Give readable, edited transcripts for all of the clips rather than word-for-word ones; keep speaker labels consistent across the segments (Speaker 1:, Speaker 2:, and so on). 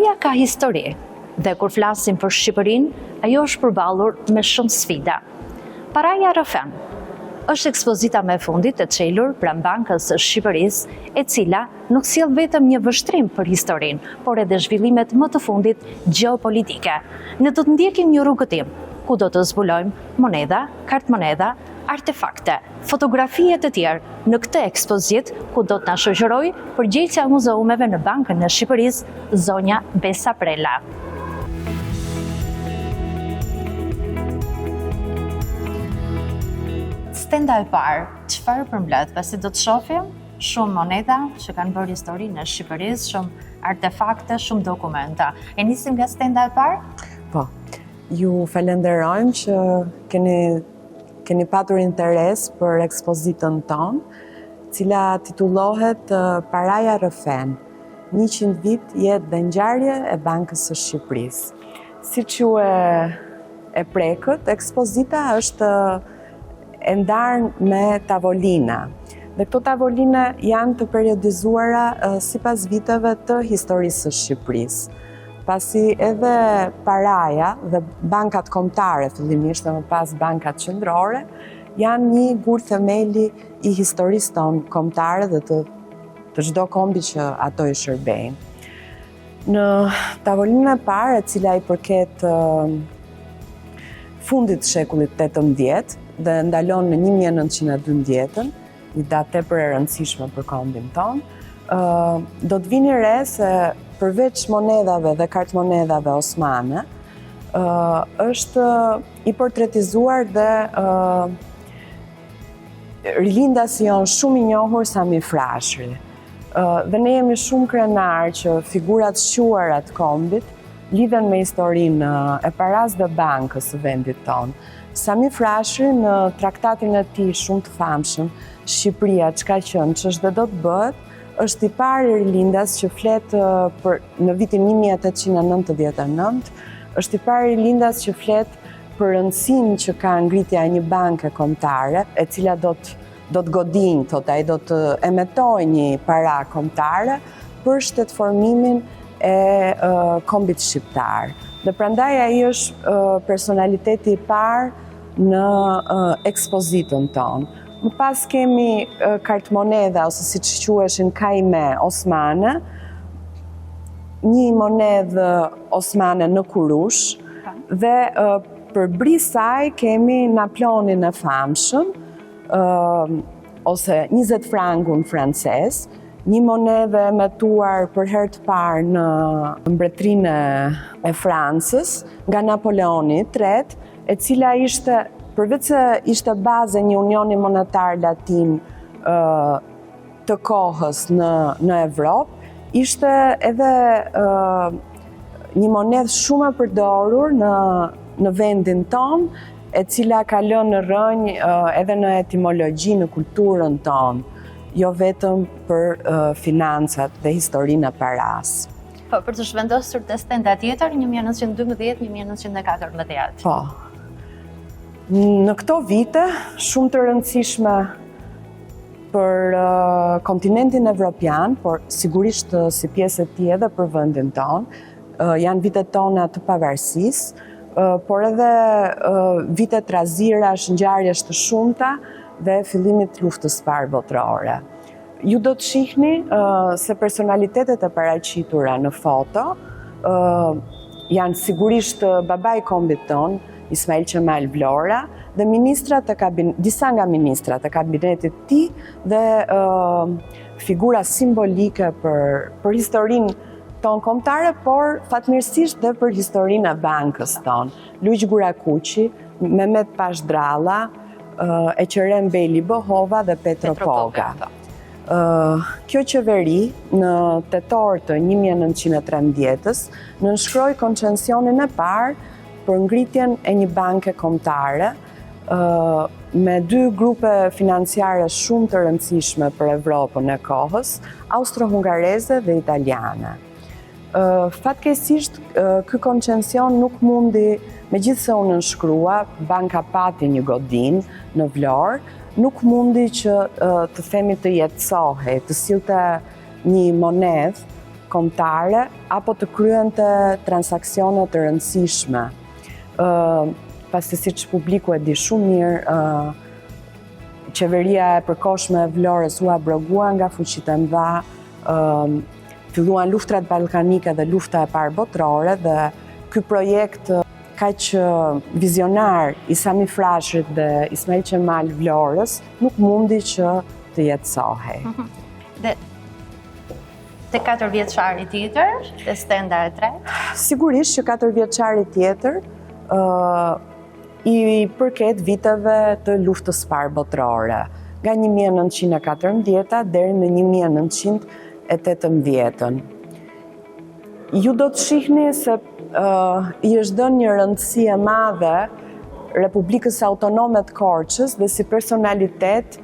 Speaker 1: Paraja ka histori dhe kur flasim për Shqipërinë, ajo është përballur me shumë sfida. Paraja rrëfen. Është ekspozita më e fundit e çelur pranë Bankës së Shqipërisë, e cila nuk sjell vetëm një vështrim për historinë, por edhe zhvillimet më të fundit gjeopolitike. Ne do të ndjekim një rrugëtim, ku do të zbulojmë monedha, kartëmonedha, artefakte, fotografi e të tjerë në këtë ekspozitë ku do të na shoqërojë përgjegjësja e muzeumeve në Bankën e Shqipërisë, zonja Besa Prela. Stenda e parë, çfarë përmbledh? Pasi do të shohim shumë monedha që kanë bërë historinë e Shqipërisë, shumë artefakte, shumë dokumenta. E nisim nga stenda e parë?
Speaker 2: Po. Ju falenderojmë që keni keni patur interes për ekspozitën tonë, cila titullohet Paraja rrëfen, 100 vit jetë dhe ngjarje e Bankës së Shqipërisë. Siç ju e e prekët, ekspozita është e ndarë me tavolina. Dhe këto tavolina janë të periodizuara sipas viteve të historisë së Shqipërisë. Pasi edhe paraja dhe bankat kombëtare fillimisht dhe më pas bankat qendrore janë një gur themeli i historisë tonë kombëtare dhe të të çdo kombi që ato i shërbejnë. Në tavolinën e parë, e cila i përket fundit të shekullit 18 dhe ndalon në 1912-ën, një datë tepër e rëndësishme për kombin tonë, do të vini re se përveç monedhave dhe kartëmonedhave osmane, është i portretizuar dhe rilindasi jonë shumë i njohur Sami Frashëri. Dhe ne jemi shumë krenarë që figura të shquara të kombit lidhen me historinë e parasë dhe bankës së vendit tonë. Sami Frashëri në traktatin e tij shumë të famshëm, Shqipëria, ç'ka qenë, ç'është dhe do të bëhet, është i pari rilindas që flet për në vitin 1899, është i pari rilindas që flet për rëndësinë që ka ngritja e një banke kombëtare, e cila do të do të godinjë, thotë ai, do të emetojë një para kombëtare për shtetformimin e kombit shqiptar. Dhe prandaj ai është personaliteti i parë në ekspozitën tonë. Më pas kemi kartëmonedha, ose siç quheshin kajme osmane, një monedhë osmane në kurush, dhe përbri saj kemi naplonin e famshëm, ose 20 frangun francez, një monedhë e emetuar për herë të parë në mbretërinë e Francës nga Napoleoni i III, e cila ishte përveç se ishte bazë e një unioni monetar latin të kohës në në Evropë, ishte edhe një monedhë shumë e përdorur në në vendin tonë, e cila ka lënë rrënjë edhe në etimologji, në kulturën tonë, jo vetëm për financat dhe historinë e parasë.
Speaker 1: Po, për të zhvendosur te stenda tjetër, 1912-1914.
Speaker 2: Po. Në këto vite, shumë të rëndësishme për kontinentin evropian, por sigurisht si pjesë e tij edhe për vendin tonë, janë vitet tona të pavarësisë, por edhe vite trazirash, ngjarjesh të shumta dhe fillimit të luftës së parë botërore. Ju do të shihni se personalitetet e paraqitura në foto janë sigurisht babai i kombit tonë, Ismail Qemal Vlora dhe ministrat e kabin, disa nga ministrat e kabinetit të tij dhe figura simbolike për për historinë tonë kombëtare, por fatmirësisht dhe për historinë e bankës tonë. Luigj Gurakuqi, Mehmet Pashë Dralla, Eqerem Bej Libohova dhe Petro Poga. Po. Kjo qeveri në tetor të 1913-ës nënshkroi koncesionin e parë për ngritjen e një banke kombëtare me dy grupe financiare shumë të rëndësishme për Evropën e kohës, austro-hungareze dhe italiane. Fatkeqësisht, ky koncesion nuk mundi, megjithëse u nënshkrua, banka pati një godinë në Vlorë, nuk mundi që të themi të jetësohej, të sillte një monedhë. kombëtare apo të kryente transaksione të rëndësishme. Pasi siç publiku e di shumë mirë, qeveria e përkohshme e Vlorës u abrogua nga fuqitë e mëdha, filluan luftrat ballkanike dhe lufta e parë botërore dhe ky projekt kaq vizionar i Sami Frashërit dhe Ismail Qemal Vlorës nuk mundi që të jetësohej.
Speaker 1: Mhm. Dhe te katërvjeçari tjetër, te stenda e tretë?
Speaker 2: Sigurisht që katërvjeçari tjetër i përket viteve të luftës së parë botërore, nga 1914 deri në 1918-ën. Ju do të shihni se i është dhënë një rëndësi e madhe Republikës Autonome të Korçës dhe si personalitet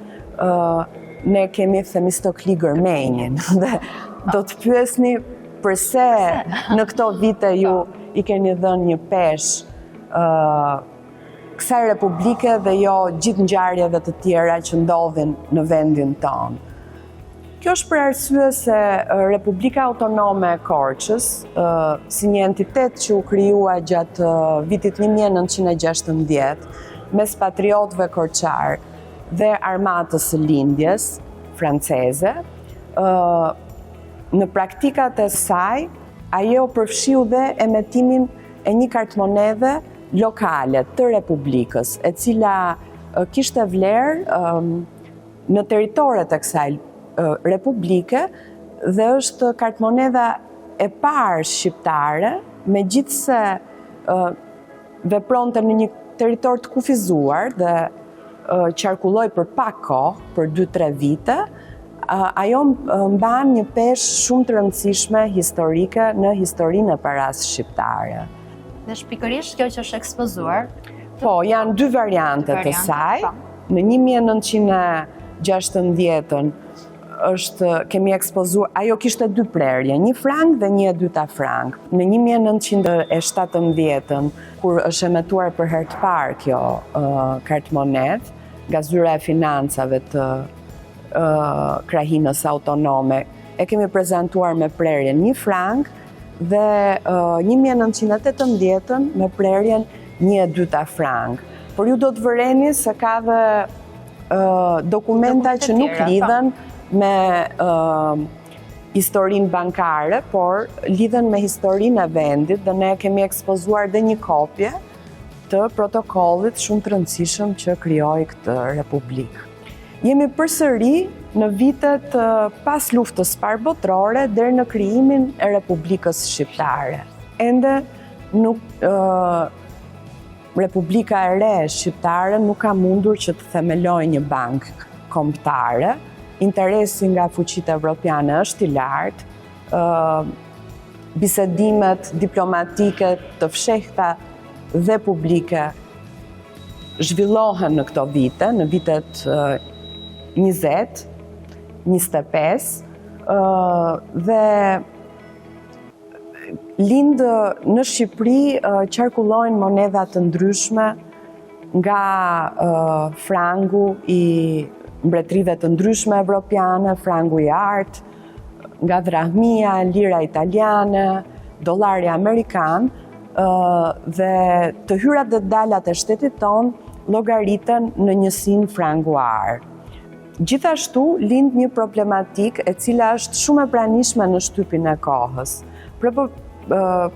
Speaker 2: ne kemi Themistokli Gërmenjin dhe do të pyesni përse në këto vite ju i keni dhënë një peshë kësaj republike dhe jo gjithë ngjarjeve të tjera që ndodhin në vendin tonë. Kjo është për arsye se Republika Autonome e Korçës, si një entitet që u krijua gjatë vitit 1916 mes patriotëve korçarë dhe armatës së lindjes franceze, në praktikat e saj, ajo përfshiu dhe emetimin e një kartëmonedhe lokale të Republikës, e cila kishte vlerë në territoret e kësaj republike dhe është kartëmonedha e parë shqiptare, megjithëse vepronte në një territor të kufizuar dhe qarkulloi për pak kohë, për 2-3 vite, ajo mban një peshë shumë të rëndësishme historike në historinë e parasë shqiptare.
Speaker 1: Dhe është pikërisht kjo që është ekspozuar.
Speaker 2: Po, janë dy variante të saj. Po. Në 1916-ën është kemi ekspozuar, ajo kishte dy prerje, një frang dhe një e dyta frang. Në 1917-ën, kur është emetuar për herë të parë kjo kartëmonedhë nga zyra e financave të krahinës autonome, e kemi prezantuar me prerjen një frang dhe 1918-ën me prerjen një e dyta frang. Por ju do të vëreni se ka dhe dokumenta që nuk po. lidhen me historinë bankare, por lidhen me historinë e vendit dhe ne kemi ekspozuar dhe një kopje të protokollit shumë të rëndësishëm që krijoi këtë republikë. Jemi përsëri në vitet pas luftës së parë botërore deri në krijimin e Republikës Shqiptare. Ende nuk Republika e re Shqiptare nuk ka mundur që të themelojë një bankë kombëtare. Interesi nga fuqitë evropiane është i lartë. Bisedimet diplomatike të fshehta dhe publike zhvillohen në këto vite, në vitet 20, 25, dhe lind në Shqipëri qarkullojnë monedha të ndryshme nga frangu i mbretërive të ndryshme evropiane, frangu i artë, nga drahmia, lira italiane, dollari amerikan, dhe të hyrat dhe të dalat e shtetit tonë llogariten në njësinë frangu ar. Gjithashtu lind një problematikë e cila është shumë e pranishme në shtypin e kohës.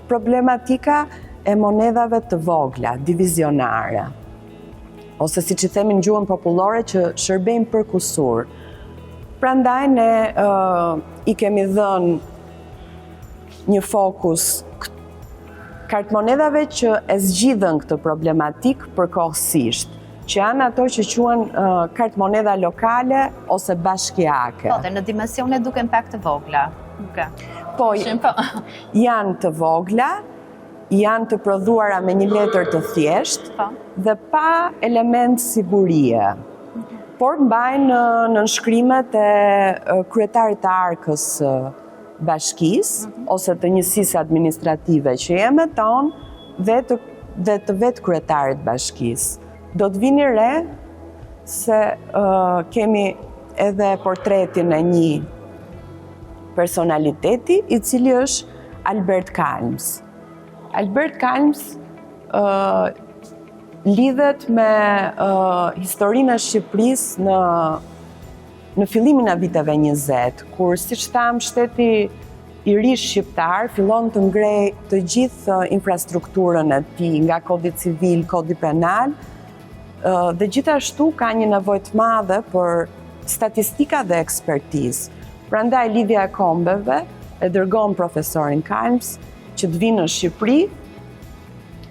Speaker 2: Problematika e monedhave të vogla, divizionare, ose siç i themi në gjuhën popullore që shërbejnë për kusur. Prandaj ne i kemi dhënë një fokus kartëmonedhave që e zgjidhën këtë problematikë përkohësisht, që janë ato që quhen kartëmonedha lokale ose bashkiake.
Speaker 1: Po, dhe në dimensione duken pak të vogla.
Speaker 2: Po, po, janë të vogla, janë të prodhuara me një letër të thjeshtë po. dhe pa element sigurie. Mhm. Por mbajnë nënshkrimet e kryetarit të arkës bashkisë mhm. ose të njësisë administrative që e emeton dhe të dhe të vetë kryetarit të bashkisë. Do të vini re se uh, kemi edhe portretin e një personaliteti, i cili është Albert Kalms. Albert Kalms lidhet me historinë e Shqipërisë në në fillimin e viteve 20, kur siç thamë shteti i ri shqiptar fillon të ngrejë të gjithë infrastrukturën e tij nga kodi civil, kodi penal, dhe gjithashtu ka një nevojë të madhe për statistika dhe ekspertizë. Prandaj Lidhja e Kombeve e dërgon profesorin Kalms që të vijë në Shqipëri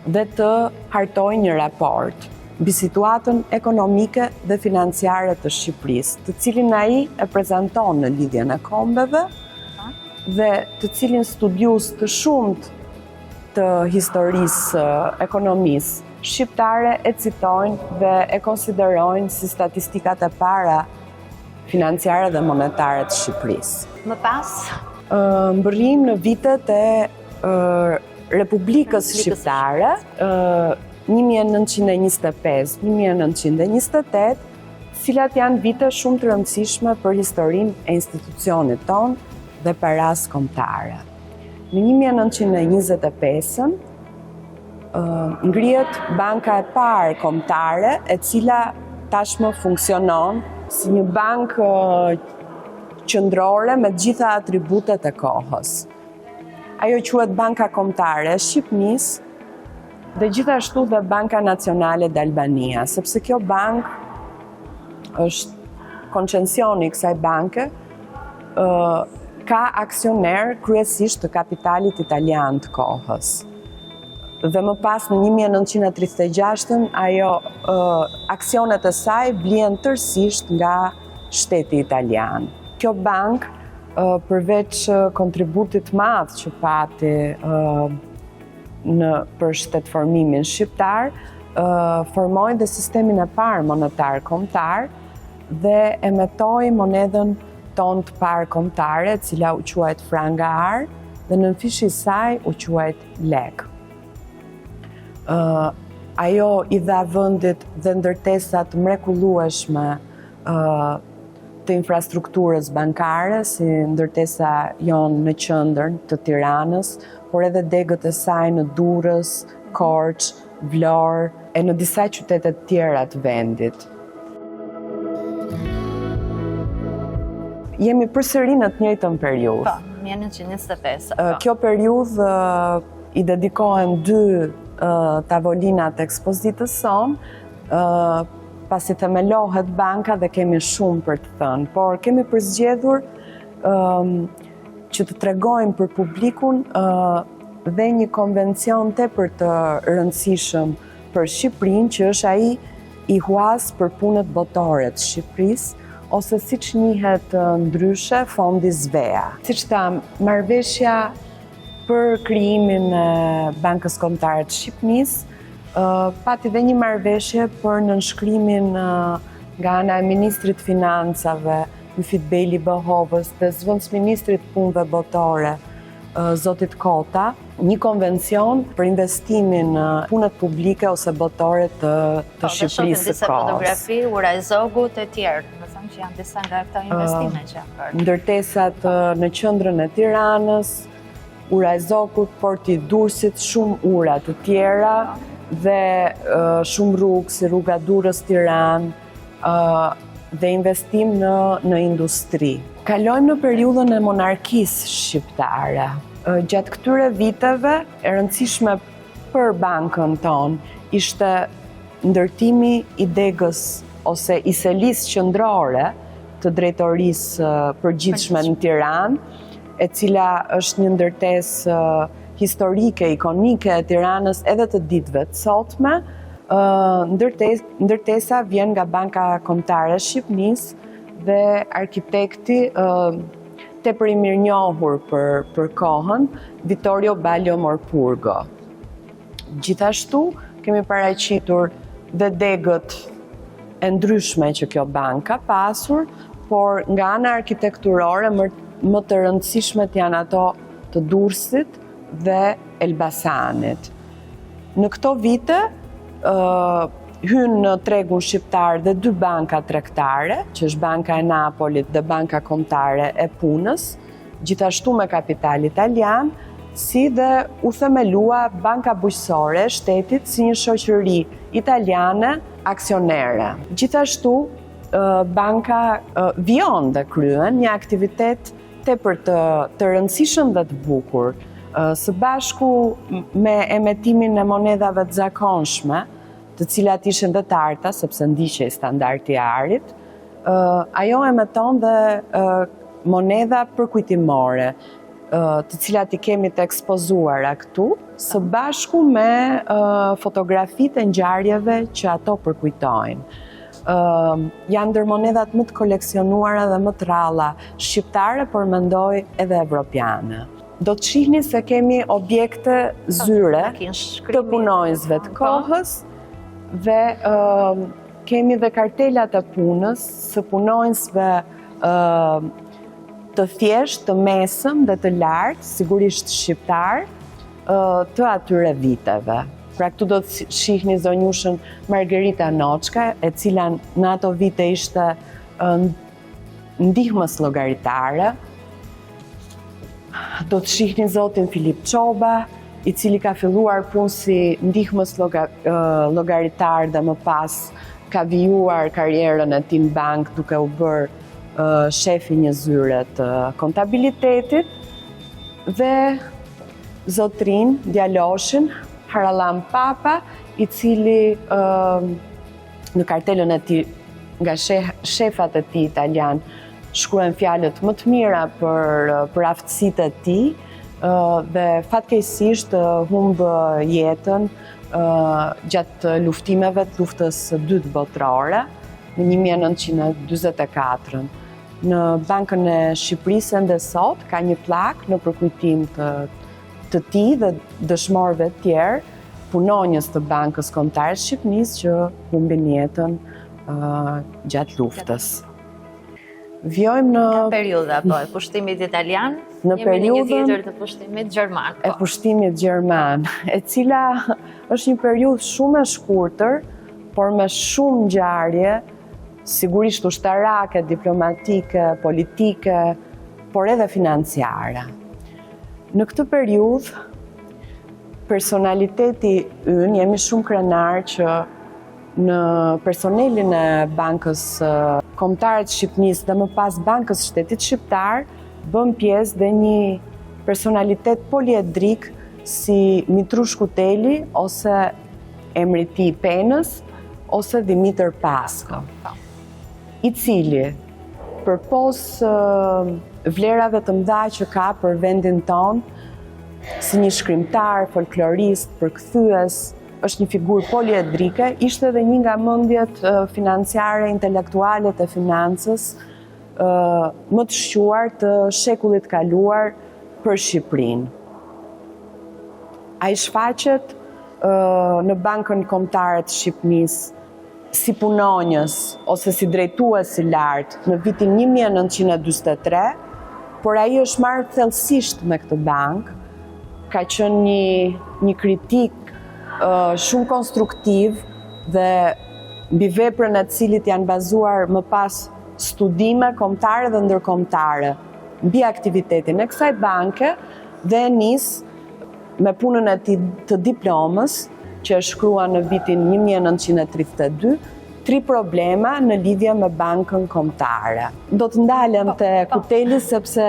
Speaker 2: dhe të hartojë një raport mbi situatën ekonomike dhe financiare të Shqipërisë, të cilin ai e prezanton në Lidhjen e Kombeve dhe të cilin studiues të shumtë të historisë ekonomisë shqiptare e citojnë dhe e konsiderojnë si statistikat e para financiare dhe monetare të
Speaker 1: Shqipërisë. Më pas?
Speaker 2: Mbërrijmë në vitet e Republikës Shqiptare, 1925-1928, cilat janë vite shumë të rëndësishme për historinë e institucionit tonë dhe parasë kombëtare. Në 1925-ën, ngrihet banka e parë kombëtare, e cila tashmë funksionon si një bankë qendrore me të gjitha atributet e kohës. Ajo quhet Banka Kombëtare e Shqipnisë dhe gjithashtu dhe Banka Nacionale d'Albania, sepse kjo bankë është koncensioni i kësaj banke ka aksionerë kryesisht të kapitalit italian të kohës. Dhe më pas në 1936-ën ajo aksionet e saj blihen tërësisht nga shteti italian. Kjo bankë përveç kontributit të madh që pati në për shtetformimin shqiptar, formoi dhe sistemin e parë monetar kombëtar dhe emetoi monedhën tonë të parë kombëtare, e cila u quajt franga ar dhe nënfishi i saj u quajt lek. Ajo i dha vendit dhe ndërtesa të mrekullueshme të infrastrukturës bankare, si ndërtesa jonë në qendër të Tiranës, por edhe degët e saj në Durrës, Korçë, Vlorë e në disa qytete të tjera të vendit. Jemi përsëri në të njëjtën periudhë.
Speaker 1: Po, 1925. Po.
Speaker 2: Kjo periudhë i dedikohen dy tavolinat e ekspozitës sonë, pasi themelohet banka dhe kemi shumë për të thënë, por kemi përzgjedhur që të tregojmë për publikun dhe një konvencion tepër të rëndësishëm për Shqipërinë, që është ai i huasë për punët botore të Shqipërisë, ose siç njihet ndryshe, fondi Svea. Siç thamë, marrëveshja Për krijimin e Bankës Kombëtare të Shqipnisë, pati dhe një marrëveshje për nënshkrimin nga ana e Ministrit të Financave, Myfit Bej Libohovës dhe zëvendësministrit të Punëve Botore, zotit Kota, një konvencion për investimin në punët publike ose botore të, të po, Shqipërisë së
Speaker 1: kohës. Fotografi, Ura e Zogut e tjerë, domethënë që janë disa nga këto investime që janë
Speaker 2: bërë. Ndërtesat në qendrën e Tiranës, Ura e Zogut, Porti i Durrësit, shumë ura të tjera dhe shumë rrugë si rruga Durrës-Tiranë dhe investim në në industri. Kalojmë në periudhën e monarkisë shqiptare. Gjatë këtyre viteve, e rëndësishme për bankën tonë ishte ndërtimi i degës ose i selisë qendrore të drejtorisë së përgjithshme në Tiranë, e cila është një ndërtesë historike, ikonike e Tiranës edhe të ditëve të sotme. Ndërtesa vjen nga Banka Kombëtare e Shqipnisë dhe arkitekti tepër i mirënjohur për, për kohën, Vittorio Balio Morpurgo. Gjithashtu, kemi paraqitur dhe degët e ndryshme që kjo bankë ka pasur, por nga ana arkitekturore më, më të rëndësishmet janë ato të Durrësit dhe Elbasanit. Në këto vite, hynë në tregun shqiptar dhe dy banka tregtare, që është Banka e Napolit dhe Banka Kombëtare e Punës. gjithashtu me kapital italian, si dhe u themelua Banka Bujqësore e Shtetit si një shoqëri italiane aksionere. Gjithashtu, banka vijon dhe kryen një aktivitet tepër të, të rëndësishëm dhe të bukur. Së bashku me emetimin e monedhave të zakonshme, të cilat ishin dhe të arta, sepse ndiqej standardi i arit, ajo emeton dhe monedha përkujtimore, të cilat i kemi të ekspozuara këtu, së bashku me fotografitë e ngjarjeve që ato përkujtojnë. Janë ndër monedhat më të koleksionuara dhe më të rralla shqiptare, por mendoj edhe evropiane. Do të shihni se kemi objekte zyre të punonjësve të po. kohës dhe kemi dhe kartelat e punës së punonjësve të thjeshtë, të mesëm dhe të lartë, sigurisht shqiptarë, të atyre viteve. Pra këtu do të shihni zonjushën Margerita Noçka, e cila në ato vite ishte ndihmës llogaritare. Do të shihni zotin Filip Çoba, i cili ka filluar punë si ndihmës llogaritar dhe më pas ka vijuar karrierën e tij në bankë duke u bërë shefi i një zyre të kontabilitetit dhe zotërinë, djaloshin, Harallam Papa, i cili në kartelën e tij nga shefat e tij italianë shkruhen fjalët më të mira për, për aftësitë e tij dhe fatkeqësisht humb jetën gjatë luftimeve të luftës së dytë botërore në 1944. Në Bankën e Shqipërisë ende sot ka një pllakë në përkujtim të të tij dhe dëshmorëve të tjerë, punonjës të Bankës Kombëtare të Shqipërisë që humbin jetën uh, gjatë luftës.
Speaker 1: Vijojmë në Nga periudha po e pushtimit italian, në periudhën tjetër të pushtimit gjerman.
Speaker 2: Po. E pushtimit gjerman, e cila është një periudhë shumë e shkurtër, por me shumë ngjarje, sigurisht ushtarake, diplomatike, politike, por edhe financiare. Në këtë periudhë, personaliteti ynë, jemi shumë krenarë që në personelin e Bankës Kombëtare të Shqipnisë dhe më pas Bankës Shtetit Shqiptar, bën pjesë dhe një personalitet poliedrik si Mitrush Kuteli ose emri i tij i penës ose Dhimitër Pasko, i cili përpos vlerave të mëdha që ka për vendin tonë, si një shkrimtar, folklorist, përkthyes, është një figurë poliedrike, ishte edhe një nga mendjet financiare, intelektuale të financës, më të shquar të shekullit të kaluar për Shqipërinë. Ai shfaqet në Bankën Kombëtare të Shqipnisë si punonjës ose si drejtues i lartë në vitin 1943, por ai është marrë thellësisht me këtë bankë, ka qenë një, një kritik shumë konstruktiv dhe mbi veprën e të cilit janë bazuar më pas studime kombëtare dhe ndërkombëtare mbi aktivitetin e kësaj banke dhe e nis me punën e tij të diplomës që e shkruan në vitin 1932, tri problema në lidhje me bankën kombëtare. Do të ndalem po, te po. Kuteli sepse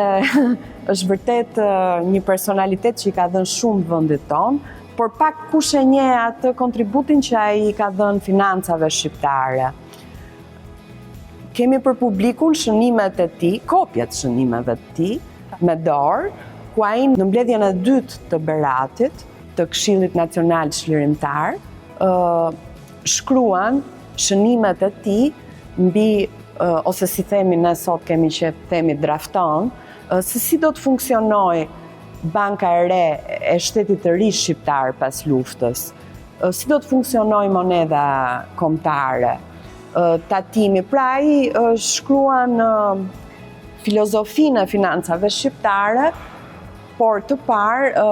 Speaker 2: është vërtet një personalitet që i ka dhënë shumë vendit tonë, por pak kush e njeh atë kontributin që ai i ka dhënë financave shqiptare. Kemi për publikun shënimet e tij, kopjet e shënimeve të tij, me dorë, ku ai në mbledhjen e dytë të Beratit, të Këshillit Nacional Çlirimtar, shkruan shënimet e tij mbi ose si themi ne sot kemi që themi drafton, se si do të funksionojë banka e re e shtetit të ri shqiptar pas luftës. Si do të funksionojë monedha kombëtare, tatimi. Pra ai shkruan filozofinë e financave shqiptare, por të parë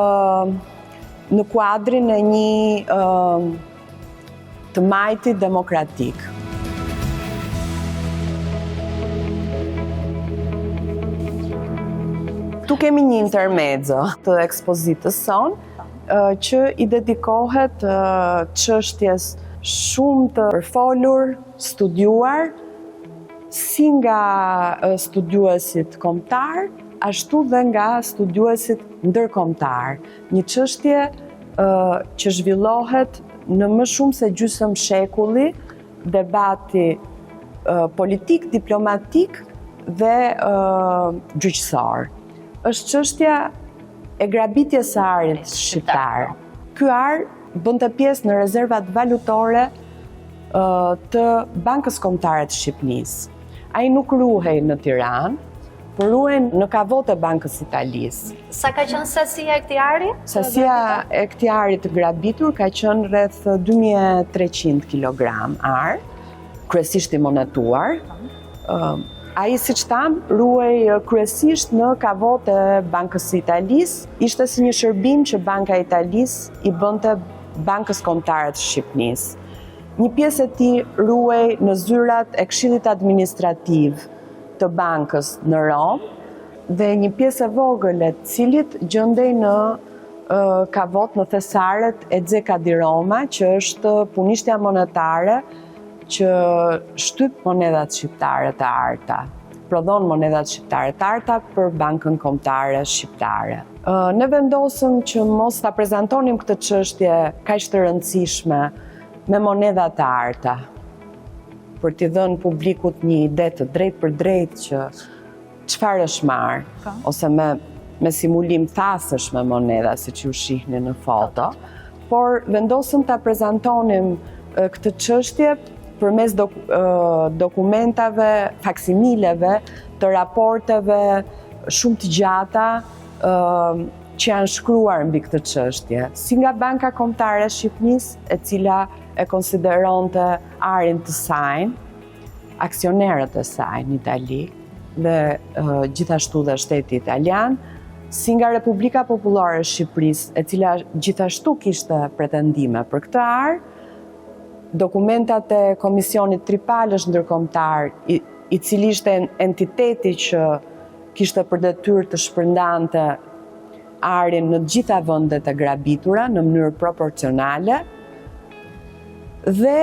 Speaker 2: në kuadrin e një të majti demokratik. Këtu kemi një intermezzo të ekspozitës sonë, që i dedikohet çështjes shumë të përfolur, studiuar, si nga studiuesit kombëtarë, ashtu dhe nga studiuesit ndërkombëtarë. Një çështje që zhvillohet në më shumë se gjysëm shekulli, debati politik, diplomatik dhe gjyqësor. Është çështja e grabitjes së arit shqiptar. Ky ar bënte pjesë në rezervat valutore të Bankës Kombëtare të Shqipnisë. Ai nuk ruhej në Tiranë, por ruhej në kavot e Bankës Italisë.
Speaker 1: Sa ka qenë sasia e këtij ari?
Speaker 2: Sasia e këtij ari të grabitur ka qenë rreth 2300 kg ar, kryesisht i monetuar. Ai, siç thamë, ruhej kryesisht në kavot e Bankës së Italisë. Ishte si një shërbim që Banka e Italisë i bënte Bankës Kombëtare të Shqipnisë. Një pjesë e tij ruhej në zyrat e Këshillit Administrativ të Bankës në Romë dhe një pjesë e vogël e të cilit gjendej në kavot në thesaret e Zecca di Roma, që është punishtja monetare që shtyp monedhat shqiptare të arta, prodhon monedhat shqiptare të arta për Bankën Kombëtare Shqiptare. Ne vendosëm që mos ta prezantonim këtë çështje kaq të rëndësishme me monedha të arta, për t'i dhënë publikut një ide të drejtpërdrejtë që çfarë është marrë, po. ose me, me simulim thasësh me monedha, siç ju shihni në foto, por vendosëm ta prezantonim këtë çështje përmes dokumentave, faksimileve, të raporteve shumë të gjata që janë shkruar mbi këtë çështje, si nga Banka Kombëtare e Shqipnisë, e cila e konsideronte arin të sajin, aksionerët e saj në Itali dhe gjithashtu dhe shteti italian, si nga Republika Popullore e Shqipërisë, e cila gjithashtu kishte pretendime për këtë ar, dokumentat e Komisionit Tripalësh Ndërkombëtar, i, i cili ishte entiteti që kishte për detyrë të shpërndante arin në të gjitha vendet e grabitura në mënyrë proporcionale dhe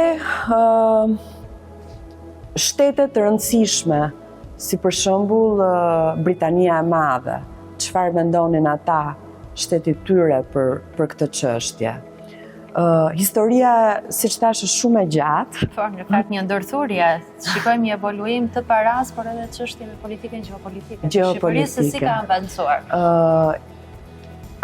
Speaker 2: shtete të rëndësishme, si për shembull Britania e Madhe, çfarë mendonin ata shteti i tyre për për këtë çështje. Uh, historia, siç thashë, është shumë e
Speaker 1: gjatë. Po, në fakt një ndërthurje, shikojmë një evoluim të parasë, por edhe çështje me politikën gjeopolitike.
Speaker 2: Gjeopolitike.
Speaker 1: Shqipërisë si ka avancuar.
Speaker 2: Uh,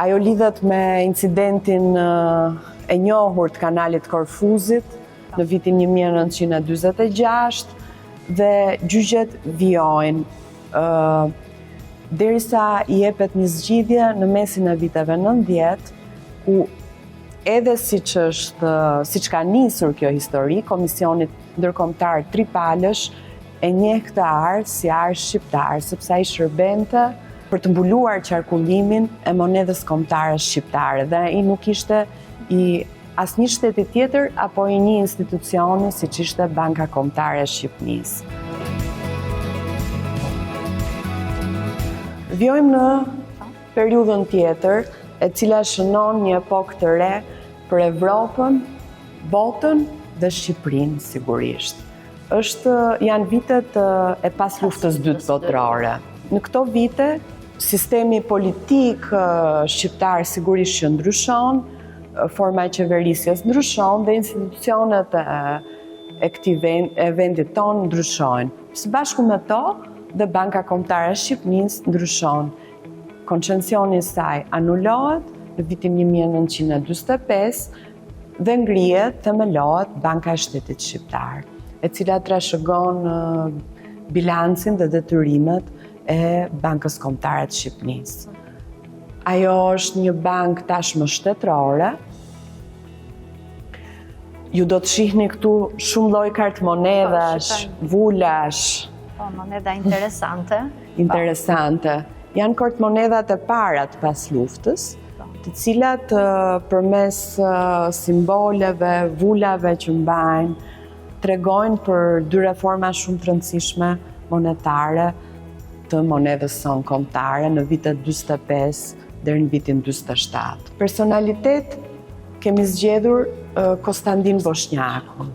Speaker 2: ajo lidhet me incidentin uh, e njohur të kanalit Korfuzit në vitin 1946 dhe gjyqet vijojnë. Uh, derisa i jepet një zgjidhje në mesin e viteve 90, ku edhe siç është, siç ka nisur kjo histori, Komisioni Ndërkombëtar Tripalësh e njeh këtë ar si ar shqiptar, sepse ai shërbente për të mbuluar qarkullimin e monedhës kombëtare shqiptare dhe ai nuk ishte i asnjë shteti tjetër apo i një institucioni siç ishte Banka Kombëtare e Shqipnisë. Vijojmë në periudhën tjetër, e cila shënon një epokë të re për Evropën, botën dhe Shqipërinë sigurisht. Është janë vitet e pas luftës dytë botërore. Në këto vite sistemi politik shqiptar sigurisht që ndryshon, forma e qeverisjes ndryshon dhe institucionet e e këtij vend, e vendit tonë ndryshojnë. Së bashku me to dhe Banka Kombëtare e Shqipnisë ndryshon. Koncensioni i saj anulohet në vitin 1945 dhe ngrihet, themelohet Banka e Shtetit Shqiptar, e cila trashëgon bilancin dhe detyrimet e Bankës Kombëtare të Shqipnisë. Ajo është një bankë tashmë shtetërore. Ju do të shihni këtu shumë lloj kartëmonedhash, po, vulash.
Speaker 1: Po, monedha interesante.
Speaker 2: Interesante. Janë kartëmonedhat e para të pas luftës, po. të cilat përmes simboleve, vulave që mbajnë, tregojnë për dy reforma shumë të rëndësishme monetare. të monedhës sonë kombëtare në vitet 45 deri në vitin 47. Personalitet kemi zgjedhur Kostandin Boshnjakun,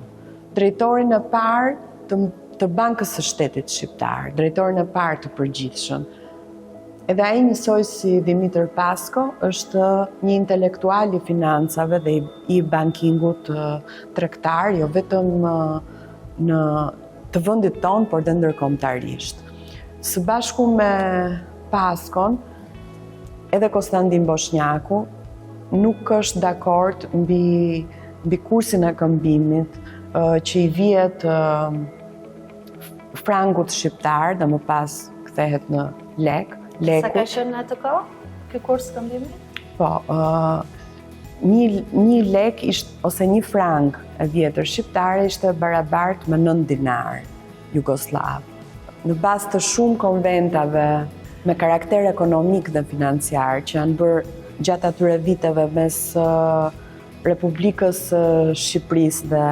Speaker 2: drejtorin e parë të, të Bankës së Shtetit Shqiptar, drejtorin e parë të përgjithshëm. Edhe ai njësoj si Dhimitër Pasko është një intelektual i financave dhe i bankingut tregtar, jo vetëm në të vendit tonë, por dhe ndërkombëtarisht. Së bashku me Paskon, edhe Kostandin Boshnjaku nuk është dakord mbi mbi kursin e këmbimit që i vihet frangut shqiptar dhe më pas kthehet në lek.
Speaker 1: Leku. Sa ka qenë në atë kohë ky kurs këmbimi?
Speaker 2: Po, një, një lek isht, ose një frang e vjetër shqiptare ishte barabart me 9 dinar jugosllav. Në bazë të shumë konventave me karakter ekonomik dhe financiar që janë bërë gjatë atyre viteve mes Republikës së Shqipërisë dhe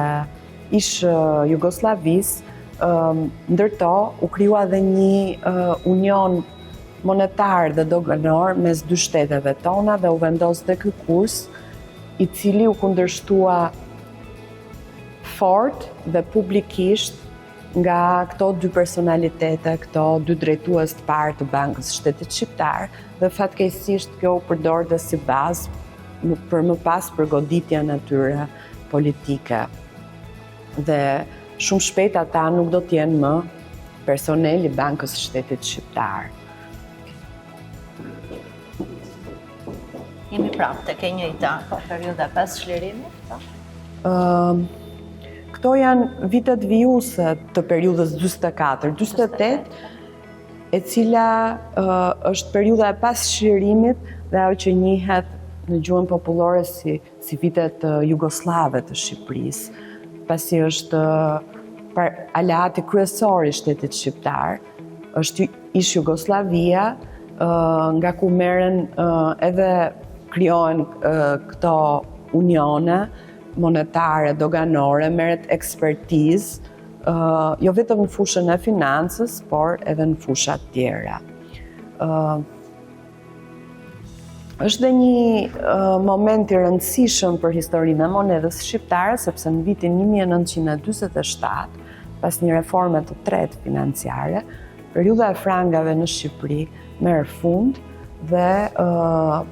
Speaker 2: ish Jugosllavisë, ndër to u krijua dhe një union monetar dhe doganor mes dy shteteve tona dhe u vendos dhe ky kurs i cili u kundërshtua fort dhe publikisht nga këto dy personalitete, këto dy drejtues të parë të Bankës së Shtetit Shqiptar dhe fatkeqësisht kjo u përdor dhe si bazë për më pas për goditjen e tyre politike. Dhe shumë shpejt ata nuk do të jenë më personel i Bankës së Shtetit Shqiptar.
Speaker 1: Jemi prapë tek e njëjta, po periudha pas çlirimit, po.
Speaker 2: Ëm Këto janë vitet vijuese të periudhës 44, 48, e cila është periudha e pas çlirimit dhe ajo që njihet në gjuhën popullore si si vitet jugosllave të Shqipërisë, pasi është aleati kryesor i shtetit shqiptar, është ish Jugosllavia, nga ku merren edhe krijohen këto unione monetare, doganore, merret ekspertizë, jo vetëm në fushën e financës, por edhe në fusha të tjera. Është dhe një moment i rëndësishëm për historinë e monedhës shqiptare, sepse në vitin 1947, pas një reforme të tretë financiare, periudha e frangave në Shqipëri merr fund dhe uh,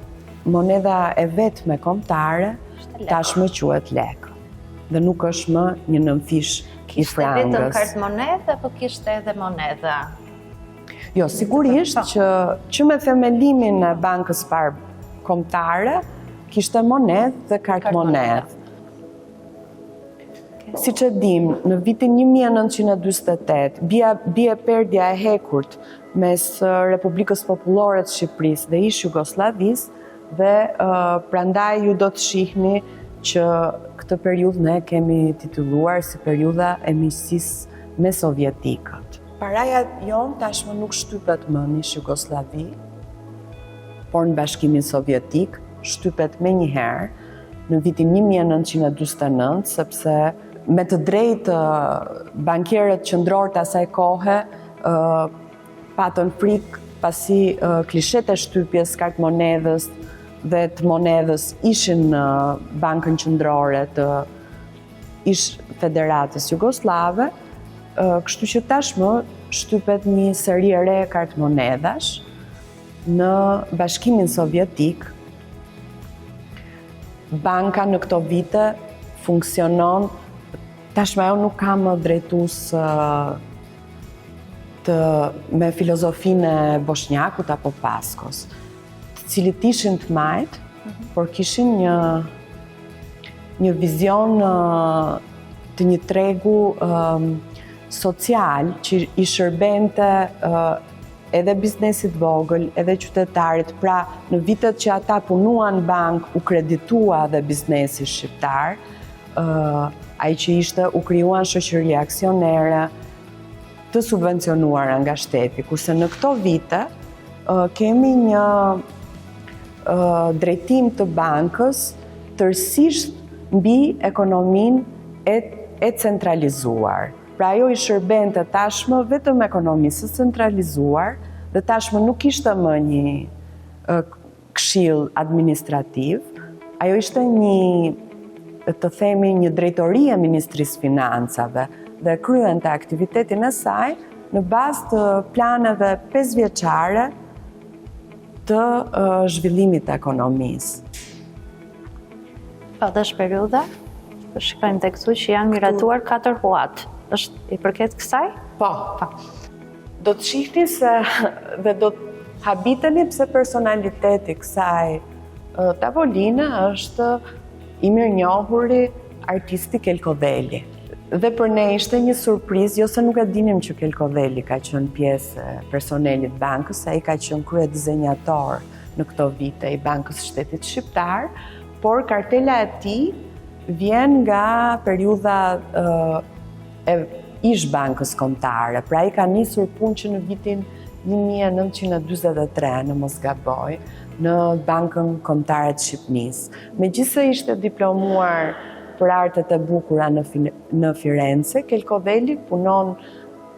Speaker 2: monedha e vetme kombëtare tashmë quhet lek dhe nuk është më një nënfish i frangës.
Speaker 1: Kishte vetëm kartëmonedhë apo kishte edhe monedha?
Speaker 2: Jo, sigurisht që që me themelimin e Bankës parë Kombëtare kishte monedhë dhe kartëmonedhë. Siç e dimë, në vitin 1948, bie, bie perdja e hekurt mes Republikës Popullore të Shqipërisë dhe ish Jugosllavisë dhe uh, prandaj ju do të shihni që këtë periudhë ne kemi titulluar si periudha e miqësisë me sovjetikët. Paraja jonë tashmë nuk shtypet më në ish Jugosllavi, por në Bashkimin Sovjetik shtypet menjëherë në vitin 1949, sepse me të drejtë bankierët qendrorë të asaj kohe patën frikë pasi klishetë e shtypjes kartëmonedhës dhe të monedhës ishin në bankën qendrore të ish Federatës Jugosllave, kështu që tashmë shtypet një seri e re kartëmonedhash në Bashkimin Sovjetik. Banka në këto vite funksionon, tashmë ajo nuk ka më drejtues të me filozofinë e Boshnjakut apo Paskos, të cilët ishin të majtë, mhm. por kishin një një vizion të një tregu social që i shërbente edhe biznesit të vogël, edhe qytetarit. Pra, në vitet që ata punuan në bankë, u kreditua dhe biznesi shqiptar, ai që ishte u krijuan shoqëri aksionere të subvencionuara nga shteti, kurse në këto vite kemi një drejtim të bankës tërësisht mbi ekonominë e, e centralizuar. Pra ajo i shërbente tashmë vetëm ekonomisë së centralizuar Dhe tashmë nuk ishte më një këshill administrativ, ajo ishte një, të themi, një drejtori e Ministrisë Financave dhe kryente aktivitetin e saj në bazë të planeve pesëvjeçare të zhvillimit të
Speaker 1: ekonomisë. Po, dhe është periudha, po shikojmë dhe këtu që janë miratuar 4 huat. Është i përket kësaj?
Speaker 2: Po. Po. Do të shihni se dhe do të habiteni pse personaliteti i kësaj tavoline është i mirënjohuri artisti Kel Kodheli. Dhe për ne ishte një surprizë, jo se nuk e dinim që Kel Kodheli ka qenë pjesë e personelit të bankës, ai ka qenë kryedizenjator në këto vite i Bankës së Shtetit Shqiptar, por kartela e tij vjen nga periudha e ish Bankës Kombëtare, pra ai ka nisur punë që në vitin 1943, në mos gaboj, në Bankën Kombëtare të Shqipnisë. Megjithëse ishte diplomuar për artet e bukura në, në Firenze, Kel Kodheli punon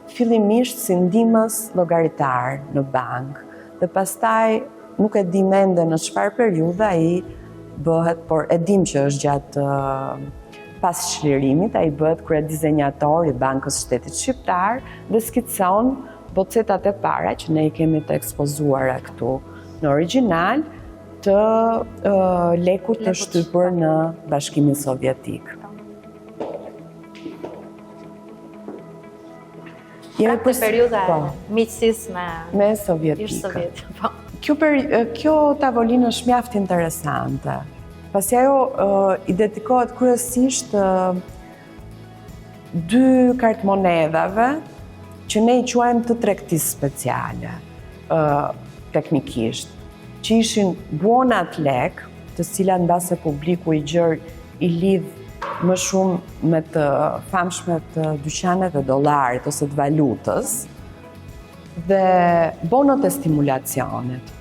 Speaker 2: fillimisht si ndihmës llogaritar në bankë dhe pastaj nuk e dimë ende në çfarë periudhe ai bëhet, por e dimë që është gjatë pas çlirimit, ai bëhet kryedizenjator i Bankës së Shtetit Shqiptar dhe skicon bocetat e para që ne i kemi të ekspozuara këtu në origjinal të lekut të shtypur në Bashkimin Sovjetik.
Speaker 1: Jemi pra për periudha e po. miqësisë me
Speaker 2: me sovjetikët. Po. Kjo per, kjo tavolinë është mjaft interesante. Pasi ajo uh, i dedikohet kryesisht uh, dy kartëmonedhave që ne i quajmë të tregtisë speciale, uh, teknikisht, që ishin buonat lek, të cilat mbase publiku i gjerë i lidh më shumë me të famshmet dyqanet e dollarit ose të valutës dhe bonot e stimulacionit.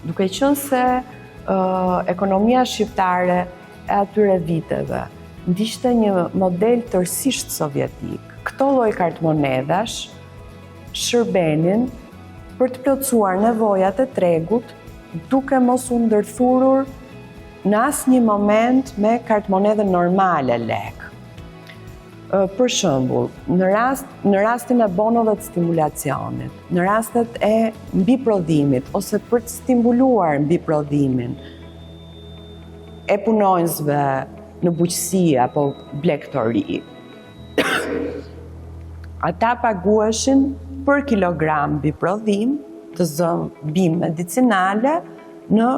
Speaker 2: Duke qenë se ekonomia shqiptare e atyre viteve ndiqte një model tërësisht sovjetik, këto lloj kartëmonedhash shërbenin për të plotësuar nevojat e tregut duke mos u ndërthurur në asnjë moment me kartëmonedhën normale lek. Për shembull, në rast në rastin e bonove të stimulacionit, në rastet e mbiprodhimit ose për të stimuluar mbiprodhimin e punonjësve në bujqësi apo blegtori, ata paguheshin për kilogram mbiprodhim, të zëmë bimë medicinale në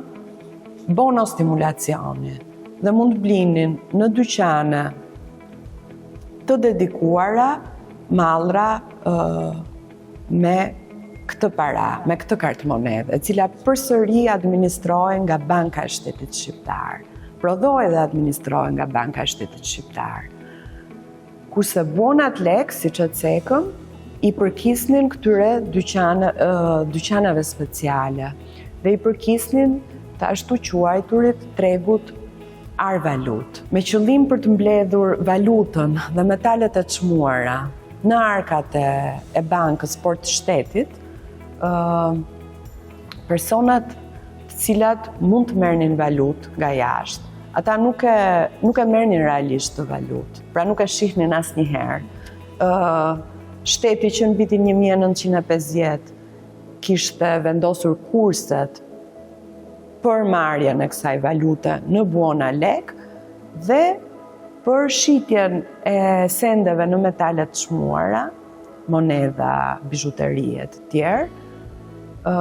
Speaker 2: bono stimulacioni dhe mund të blinin në dyqane të dedikuara mallra me këtë para, me këtë kartëmonedhë, e cila përsëri administrohej nga Banka e Shtetit Shqiptar. Prodhohej dhe administrohej nga Banka e Shtetit Shqiptar. Kurse buonat lek, siç e cekëm, i përkisnin këtyre dyqane, dyqaneve speciale dhe i përkisnin të ashtuquajturit tregut ar-valutë. Me qëllim për të mbledhur valutën dhe metalet e çmuara në arkat e, e bankës, por të shtetit, ë personat të cilat mund të merrnin valutë nga jashtë, ata nuk e nuk e merrnin realisht atë valutë, pra nuk e shihnin asnjëherë. Ë shteti që në vitin 1950 kishte vendosur kurset për marrjen e kësaj valute në buona lek dhe për shitjen e sendeve në metale të çmuara, monedha, bizhuteri e të tjerë, ë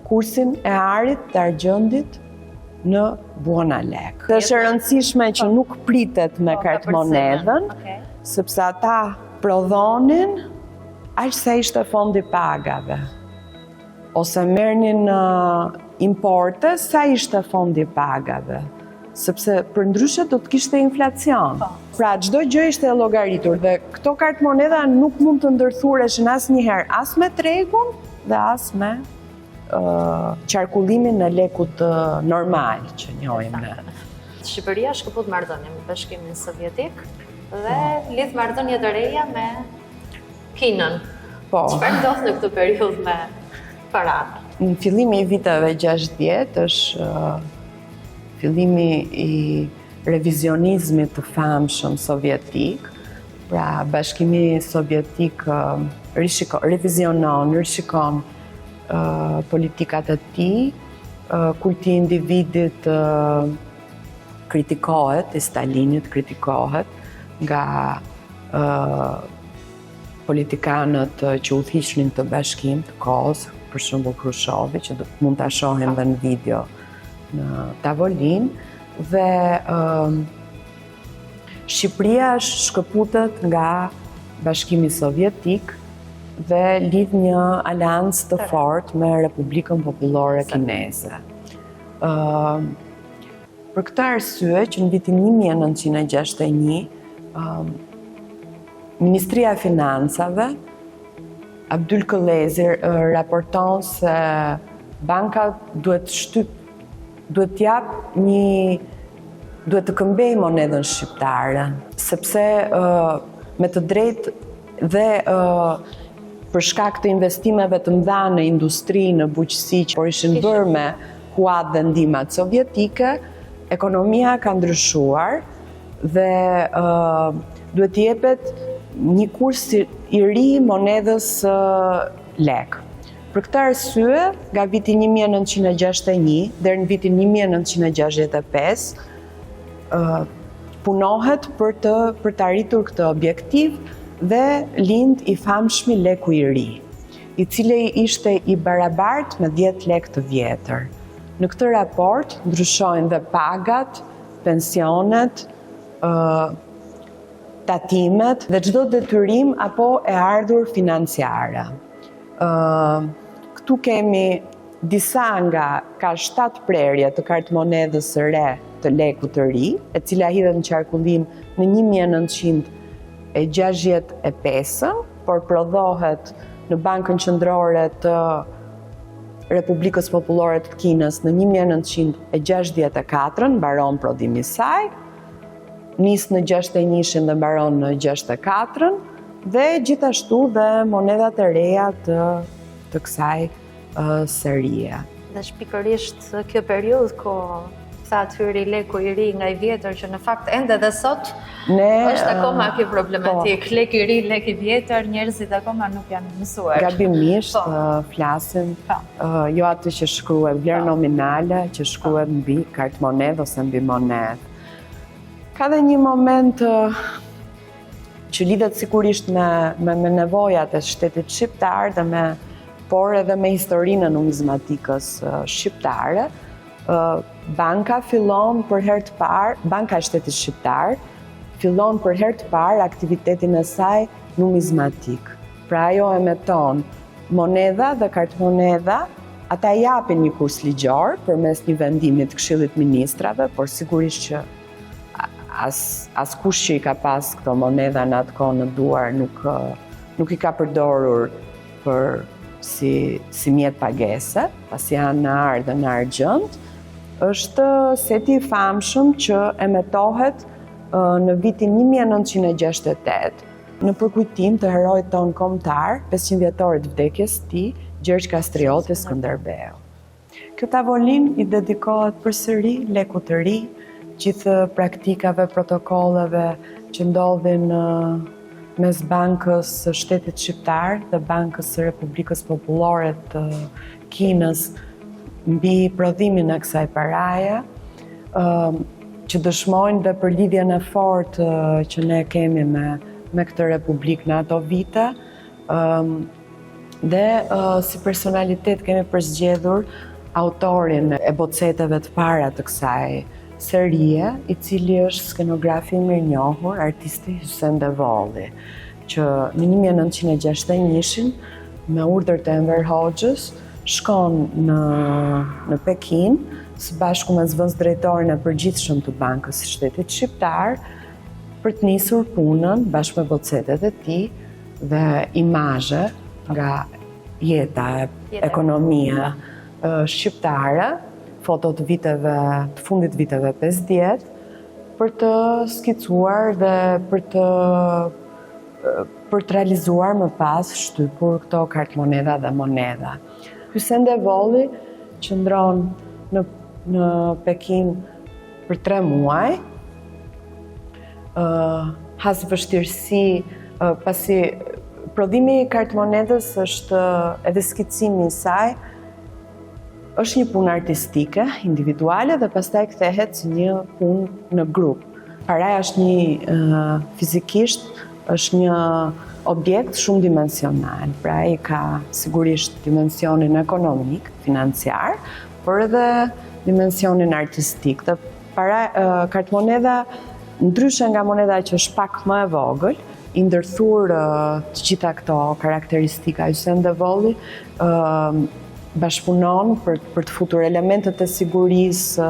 Speaker 2: kursin e arit dhe argjendit në buona lek. Është e rëndësishme që nuk pritet me po, kartëmonedhën, sepse ata prodhonin aq sa ishte fondi i pagave. Ose merrnin importe sa ishte fondi i pagave, sepse përndryshe do të kishte inflacion. Po. Pra çdo gjë ishte e llogaritur dhe këto kartëmonedha nuk mund të ndërthureshin asnjëherë as me tregun dhe as me qarkullimin e lekut normal që njohim ne.
Speaker 1: Shqipëria shkëput marrëdhënie me Bashkimin Sovjetik dhe lidh marrëdhënie të reja me Kinën.
Speaker 2: Po.
Speaker 1: Çfarë ndodh në këtë periudhë me
Speaker 2: paranë? Në fillimi i viteve 60 është fillimi i revizionizmit të famshëm sovjetik, pra Bashkimi Sovjetik rishiko, revizionon, rishikon politikat e tij, kulti i individit kritikohet, i Stalinit kritikohet nga politikanët që udhëhiqnin këtë bashkim të kohës, për shembull Hrushovi, që mund ta shohim dhe në video në tavolinë, dhe Shqipëria shkëputet nga Bashkimi Sovjetik dhe lidh një aleancë të fortë me Republikën Popullore Kineze. Për këtë arsye që në vitin 1961, Ministria e Financave, Abdyl Këllezi raporton se banka duhet të shtyp, duhet të jap një duhet të këmbejë monedhën shqiptare, sepse me të drejtë dhe për shkak të investimeve të mëdha në industri, në bujqësi, që por ishin bërë me huat dhe ndihmat sovjetike, ekonomia ka ndryshuar dhe duhet të jepet një kurs i ri monedhës lek. Për këtë arsye, nga viti 1961 deri në vitin 1965, punohet për të për të arritur këtë objektiv dhe lind i famshmi leku i ri, i cili ishte i barabartë me 10 lekë të vjetër. Në këtë raport ndryshojnë dhe pagat, pensionet, tatimet dhe çdo detyrim apo e ardhur financiare. Këtu kemi disa nga ka 7 prerje të kartëmonedhës së re të lekut të ri, e cila hidhet në qarkullim në 1965-ën, por prodhohet në Bankën Qendrore të Republikës Popullore të Kinës në 1964-ën, mbaron prodhimi i saj, nis në 61-shin dhe mbaron në 64-ën, dhe gjithashtu dhe monedhat e reja të, të kësaj uh, serie.
Speaker 1: Dhe është pikërisht kjo periudhë ku thatë hyri leku i ri nga i vjetër që në fakt ende dhe sot ne, është akoma kjo problematikë. Po, lek i ri, lek i vjetër, njerëzit akoma nuk janë mësuar.
Speaker 2: Gabimisht po. flasim, po. jo atë që shkruhet vlerë po. nominale, që shkruhet mbi kartëmonedhë ose mbi monedhë. Ka dhe një moment që lidhet sigurisht me, me, me nevojat e shtetit shqiptar dhe me por edhe me historinë e numizmatikës shqiptare. Banka fillon për herë të parë, Banka e Shtetit Shqiptar fillon për herë të parë aktivitetin e saj numizmatik. Pra ajo emeton monedha dhe kartëmonedha, ata japin një kurs ligjor përmes një vendimi të Këshillit të Ministrave, por sigurisht që as askush që i ka pas këto monedha në atë kohë në duar nuk nuk i ka përdorur për si si mjet pagese, pasi janë në ar dhe në argjend, është seti i famshëm që emetohet në vitin 1968 në përkujtim të heroit tonë kombëtar, 500 vjetorit të vdekjes së tij, Gjergj Kastrioti Skënderbeu. Kjo tavolinë i dedikohet përsëri lekut të ri, gjithë praktikave, protokolleve që ndodhin mes Bankës së Shtetit Shqiptar dhe Bankës së Republikës Popullore të Kinës mbi prodhimin e kësaj paraje, që dëshmojnë dhe për lidhjen e fortë që ne kemi me me këtë republikë në ato vite. Dhe si personalitet kemi përzgjedhur autorin e boceteve të para të kësaj serie, i cili është skenografi i mirënjohur, artisti Hysen Devolli, që në 1961-shin, me urdhër të Enver Hoxhës, shkon në, në Pekin, së bashku me zëvendësdrejtorin e përgjithshëm të Bankës së Shtetit Shqiptar, për të nisur punën bashkë me bocetet e tij dhe imazhe nga jeta, ekonomia shqiptare, foto të viteve, të fundit viteve 50, për të skicuar dhe për të për të realizuar më pas shtypur këto kartëmonedha dhe monedha. Hysen Devolli qëndron në, në Pekin për tre muaj, uh, has vështirësi, uh, pasi prodhimi i kartëmonedhës është edhe skicimi i saj, është një punë artistike, individuale dhe pastaj kthehet si një punë në grup. Paraja është një fizikisht është një objekt shumëdimensional, pra ai ka sigurisht dimensionin ekonomik, financiar, por edhe dimensionin artistik. Dhe para kartëmonedha ndryshe nga monedha që është pak më e vogël, i ndërthur të gjitha këto karakteristika. Hysen Devolli bashkëpunon për, për të futur elementet e sigurisë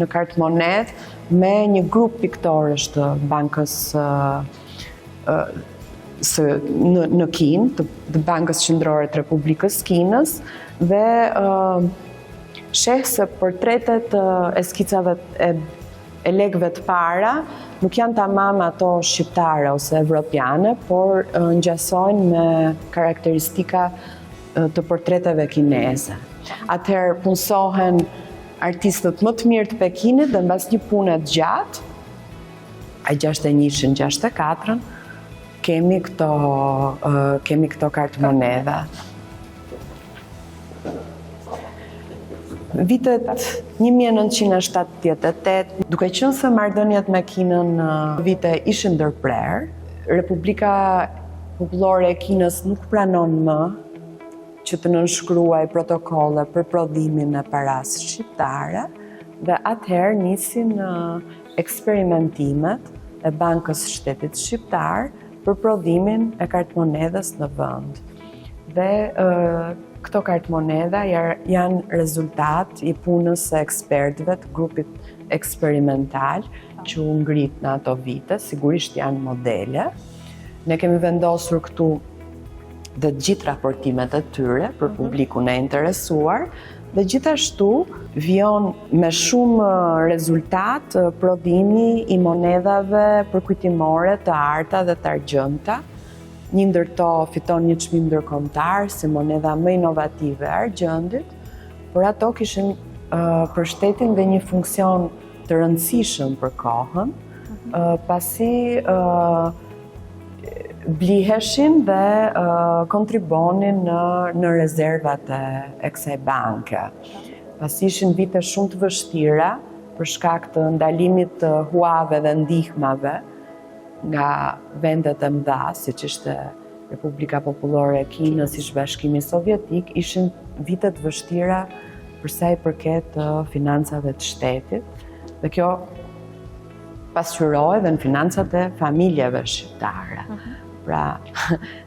Speaker 2: në kartëmonedhë me një grup piktorësh të bankës së, në, në Kinë, të, të Bankës Qendrore të Republikës Kinës dhe uh, sheh se portretet e skicave e e lekëve të para nuk janë tamam ato shqiptare ose evropiane, por ngjasojnë me karakteristika të portreteve kineze. Atëherë punësohen artistët më të mirë të Pekinit dhe mbas një pune të gjatë, a 61-shin, 64-ën, kemi këto, kemi këto kartëmonedha. Vitet 1978, duke qenë se marrëdhëniet me Kinën në vite ishin ndërprerë, Republika Popullore e Kinës nuk pranon më që të nënshkruajë protokolle për prodhimin e parasë shqiptare dhe atëherë nisin eksperimentimet e Bankës së Shtetit Shqiptar për prodhimin e kartëmonedhës në vend. Dhe këto kartëmonedha janë rezultat i punës së ekspertëve të grupit eksperimental që u ngrit në ato vite, sigurisht janë modele. Ne kemi vendosur këtu dhe të gjithë raportimet e tyre për mhm. publikun e interesuar dhe gjithashtu vijon me shumë rezultat prodhimi i monedhave përkujtimore të arta dhe të argjendta. Një ndër to fiton një çmim ndërkombëtar si monedha më inovative e argjendit, por ato kishin për shtetin dhe një funksion të rëndësishëm për kohën, mhm. pasi bliheshin dhe kontribuonin në, në rezervat e, e kësaj banke. Pasi ishin vite shumë të vështira për shkak të ndalimit të huave dhe ndihmave nga vendet e mëdha, siç ishte Republika Popullore e Kinës, ish Bashkimi Sovjetik, ishin vite të vështira për sa i përket financave të shtetit. Dhe kjo pasqyrohej dhe në financat e familjeve shqiptare. Mhm. Pra,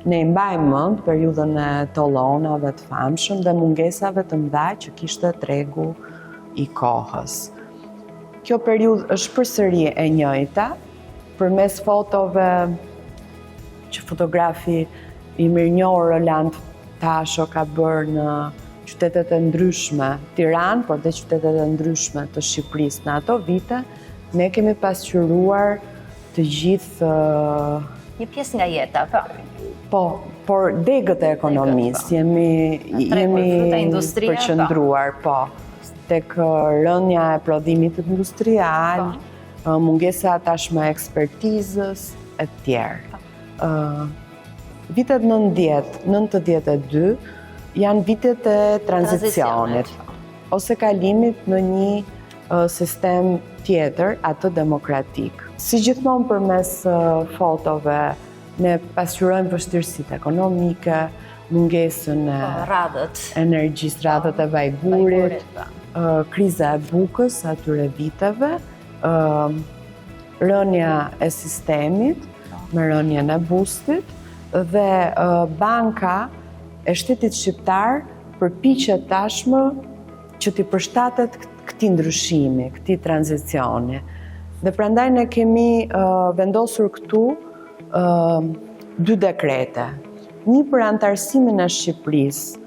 Speaker 2: ne i mbajmë mend periudhën e tollonave të famshëm dhe mungesave të mëdha që kishte tregu i kohës. Kjo periudhë është përsëri e njëjta, përmes fotove që fotografi i mirënjohur Roland Tasho ka bërë në qytetet e ndryshme, Tiranë, por dhe qytetet e ndryshme të Shqipërisë në ato vite, ne kemi pasqyruar të gjithë...
Speaker 1: Një pjesë nga jeta, po.
Speaker 2: Po, por degët e ekonomisë, po. jemi, jemi po. përqendruar, po, tek rënia e prodhimit industrial, po. mungesa tashmë e ekspertizës, e tjerë. Vitet 90, 92 janë vitet e tranzicionit ose kalimit në një sistem tjetër, atë demokratik. Si gjithmonë përmes fotove, ne pasqyrojmë vështirësitë ekonomike, mungesën e po,
Speaker 1: radhët,
Speaker 2: energjisë, radhët e vajgurit, po. kriza e bukës atyre viteve, rënia e sistemit, me rënien e bustit, dhe banka e shtetit shqiptar përpiqet tashmë që t'i përshtatet këtij ndryshimi, këtij tranzicioni. Dhe prandaj ne kemi vendosur këtu dy dekrete. Një për anëtarësimin e Shqipërisë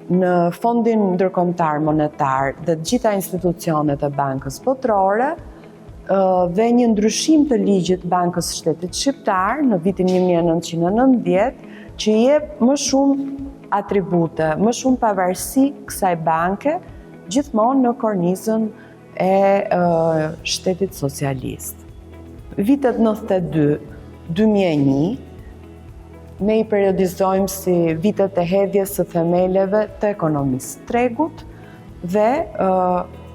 Speaker 2: në Fondin Ndërkombëtar Monetar dhe të gjitha institucionet e Bankës Botërore. dhe një ndryshim të ligjit Bankës së Shtetit Shqiptar në vitin 1990 që i jep më shumë atribute, më shumë pavarësi kësaj banke, gjithmonë në kornizën e shtetit socialist. Vitet 92, 2001, ne i periodizojmë si vitet e hedhjes së themeleve të ekonomisë së tregut dhe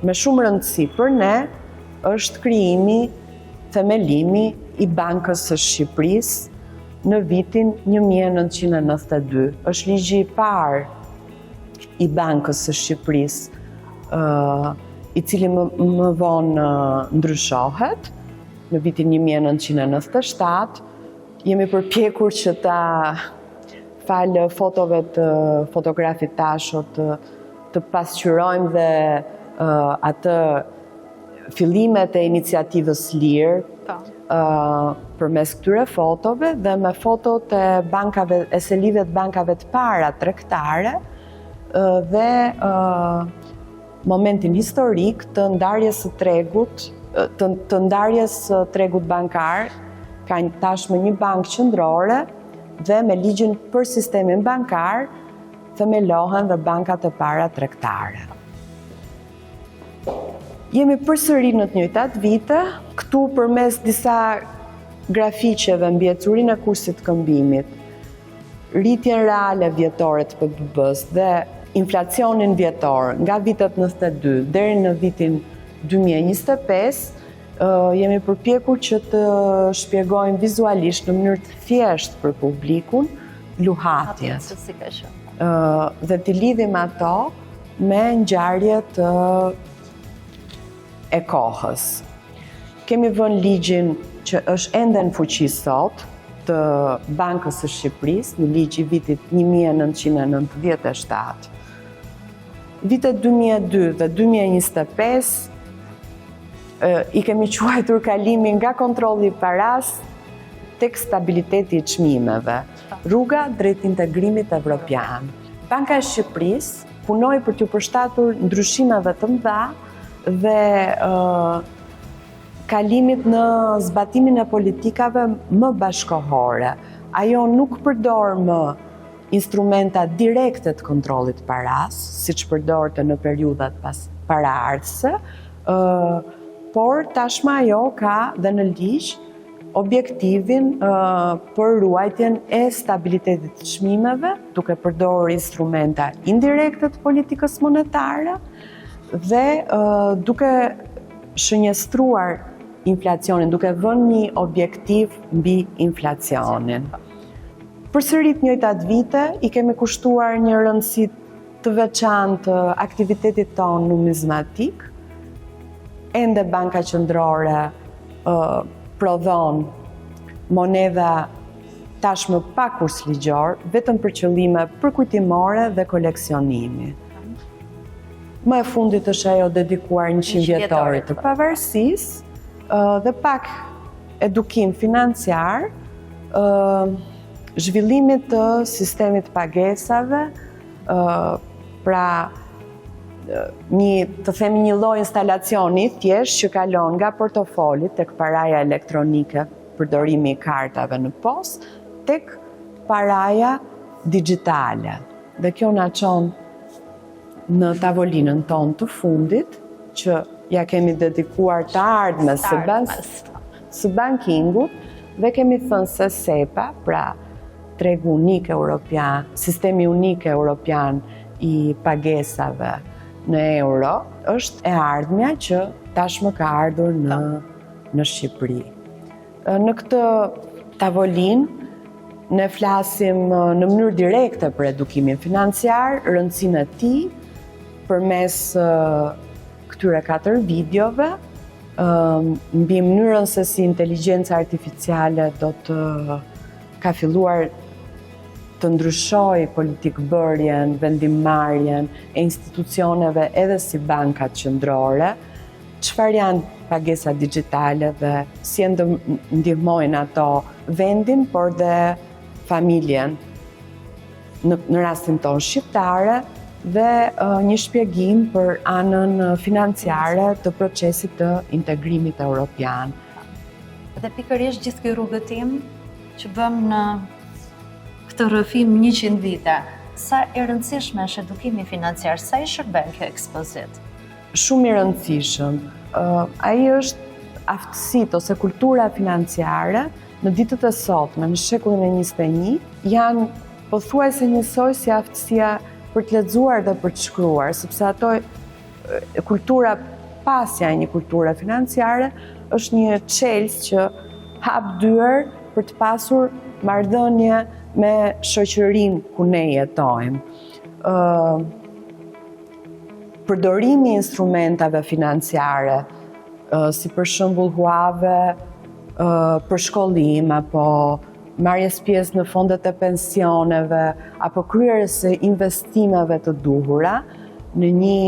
Speaker 2: me shumë rëndësi për ne është krijimi, themelimi i Bankës së Shqipërisë në vitin 1992. Është ligji i parë i Bankës së Shqipërisë, i cili më, më vonë ndryshohet në vitin 1997. Jemi përpjekur që ta falë fotove të fotografit Tasho të, të pasqyrojmë dhe atë fillimet e iniciativës lirë po. përmes këtyre fotove dhe me fotot e bankave, e selive të bankave të para tregtare dhe momentin historik të ndarjes së tregut, të, të ndarjes së tregut bankar, ka tashmë një bankë qendrore dhe me ligjin për sistemin bankar themelohen dhe bankat e para tregtare. Jemi përsëri në të njëjtat vite, këtu përmes disa grafiqeve mbi ecurinë e kursit të këmbimit, rritjen reale vjetore të PBB-së dhe inflacionin vjetor nga vitet 92 deri në vitin 2025, jemi përpjekur që të shpjegojmë vizualisht në mënyrë të thjeshtë për publikun luhatjet. Dhe t'i lidhim ato me ngjarjet e kohës. Kemi vënë ligjin që është ende në fuqi sot të Bankës së Shqipërisë, një ligj i vitit 1997. Vitet 2002 dhe 2025 i kemi quajtur kalimi nga kontrolli i parasë tek stabiliteti i çmimeve, rruga drejt integrimit evropian. Banka e Shqipërisë punoi për t'iu përshtatur ndryshimeve të mëdha dhe kalimit në zbatimin e politikave më bashkohore. Ajo nuk përdor më instrumenta direkte të kontrollit të parasë, siç përdorte në periudhat pas paraardhëse, por tashmë ajo ka dhe në ligj objektivin për ruajtjen e stabilitetit të çmimeve, duke përdorur instrumenta indirekte të politikës monetare dhe duke shënjestruar inflacionin, duke vënë një objektiv mbi inflacionin. Përsëri të njëjtat vite i kemi kushtuar një rëndësi të veçantë aktivitetit tonë numizmatik. Ende Banka Qendrore prodhon monedha tashmë pa kurs ligjor, vetëm për qëllime përkujtimore dhe koleksionimi. Më e fundit është ajo dedikuar 100 vjetorit të pavarësisë dhe pak edukim financiar, zhvillimit të sistemit të pagesave, pra një, të themi një lloj instalacioni thjesht që kalon nga portofoli tek paraja elektronike, përdorimi i kartave në POS, tek paraja digjitale. Dhe kjo na çon në tavolinën tonë të fundit, që ia kemi dedikuar të ardhmes së, së bankingut, dhe kemi thënë se SEPA, pra tregu unik europian, sistemi unik europian i pagesave në euro, është e ardhmja që tashmë ka ardhur në, në Shqipëri. Në këtë tavolinë, ne flasim në mënyrë direkte për edukimin financiar, rëndësinë e tij, përmes këtyre katër videove, mbi mënyrën se si inteligjenca artificiale do të ka filluar të ndryshojë politikëbërjen, vendimmarrjen e institucioneve edhe si bankat qendrore, çfarë janë pagesat digjitale dhe si e ndihmojnë ato vendin, por dhe familjen. Në, në rastin tonë shqiptare, dhe një shpjegim për anën financiare të procesit të integrimit europian.
Speaker 1: Dhe pikërisht gjithë ky rrugëtim që bëmë në këtë rrëfim 100 vite, sa e rëndësishme është edukimi financiar, sa i shërben kjo ekspozitë?
Speaker 2: Shumë i rëndësishëm. Ai është aftësitë ose kultura financiare në ditët e sotme, në shekullin e 21, janë pothuajse njësoj si aftësia për të lexuar dhe për të shkruar, sepse ato kultura pasja e një kulture financiare është një çelës që hap dyer për të pasur marrëdhënie me shoqërinë ku ne jetojmë. Përdorimi i instrumentave financiare, si për shembull huave për shkollim apo marrjes pjesë në fondet e pensioneve apo kryerjes së investimeve të duhura në një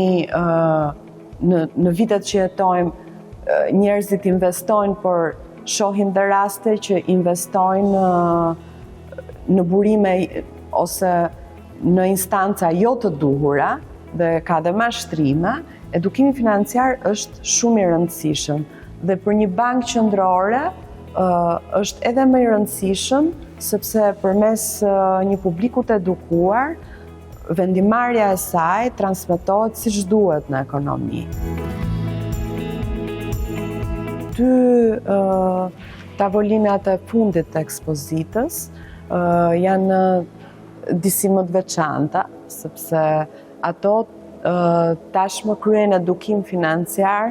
Speaker 2: në në vitet që jetojmë njerëzit investojnë, por shohim dhe raste që investojnë në burime ose në instanca jo të duhura dhe ka dhe mashtrime, edukimi financiar është shumë i rëndësishëm dhe për një bankë qendrore është edhe më i rëndësishëm sepse përmes një publiku të edukuar vendimmarrja e saj transmetohet siç duhet në ekonomi. Dy tavolinat e fundit të ekspozitës janë disi më të veçanta, sepse ato tashmë kryejnë edukim financiar